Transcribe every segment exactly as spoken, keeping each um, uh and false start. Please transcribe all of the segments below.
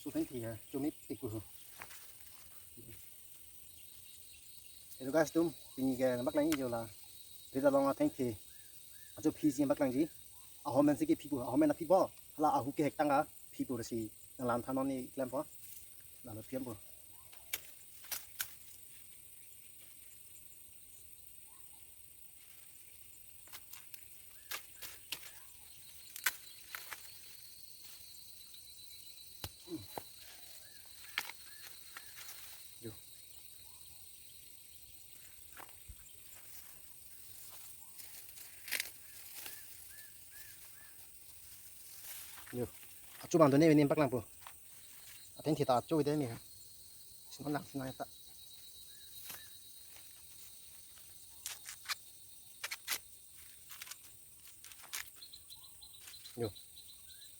Athengthe ya, chomepik pu. Hello guys, tum, pini ke nangpaklangji jo la. Rit along athengthe. Ajo phi si nangpaklangji. Ahom pensi kephi pu, ahom pen aphi pu. Hala ahu kehek tang kaphi pu si nanglang than non ne klempo. Lalo phiam pu. Jo. Jo. Achu bang do ne, ne paklangpo. Athengthe ta achu ide me. Sinon lang sinon ta. Jo.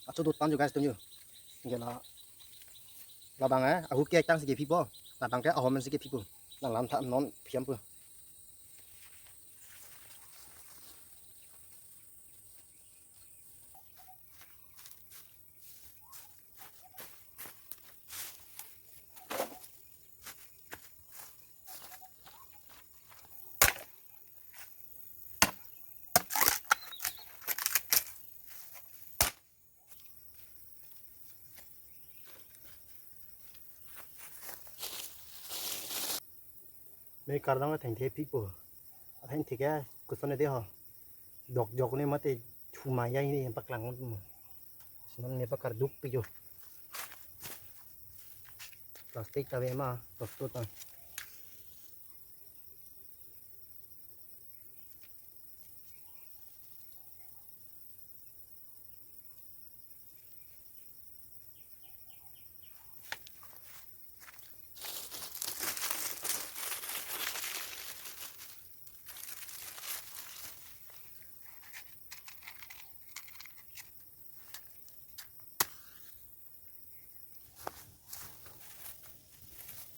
Achu dut pan jo guys, tum jo. Nge la, labang eh, ahu kehek tang si kephi pu. Labang ke ahom pensi kephi pu. Nanglang than non phiam pu. Me kardom athengthe pipo. Athengthe ke koson ede ho. Dokjok ne mate chumaya ne paklang mo. Sinon ne pakarduk pi jo. Plastic ta ave ma, plastic ta.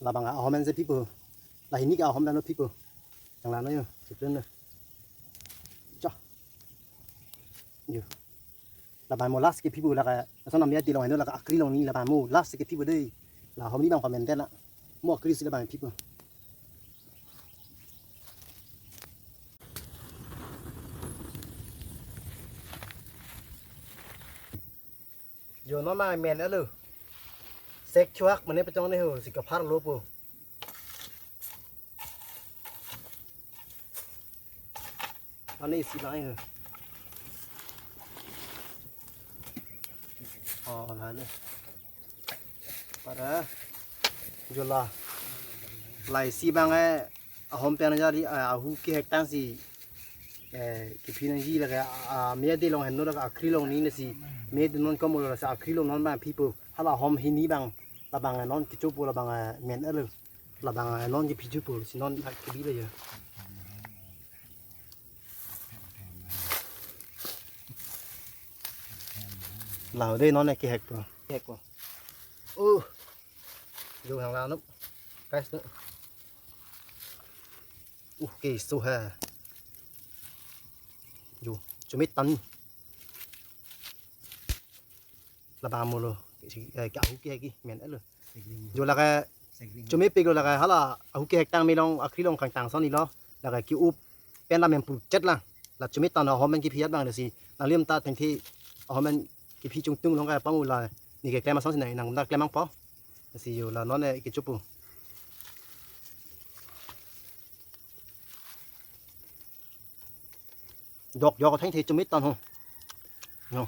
Labang ahom pensi pipo. Lahini ke ahom penlo pipo. Yang lano yo, siplen na. Cha. Yo. Labang mo last ke pipo lake. Lason amya dilong heno lake akri longni labang mo last ke pipo dei. La ahom ni bang pamenten na. Mo akri si labang pipo. Jo non ma men alo. Sek chuak mane pachong ne ho si kapharlo po. Ani isi lang ho. Oh, la ne. Para jo la. La isi bang eh, ahom pen jari, ah, ahu kehek tang si, eh, kephi nangji lake, ah, me dilong heno lake akri longni lasi me non komo lasi akri long non bang pipo. Hala ahom hini bang labang non kechopo labang, eh, men alo. Labang, eh, non kephi chopo si non la kebi le jo. Lau dei non kehek po. Kehek po. Uh. Jo hang la nup. Guys nup. Uh, keso ha. Jo, chomit tan. Labang mo lo. Ke si, eh, ke ahu ke ki men alo. Jo lake chomepik lo lake hala ahu kehek tang me long akri long kangtang son ilo. Lake ke-up pen la men purchet la. La chomit tan ahom pen kephi abang si. Nanglim ta thengthe ahom pen kephi chungtung long ka pamu la. Ne keklem ason si nang nang klem nangpo. Si jo la non eh kechopo. Dokjok athengthe chomit tan ho. No.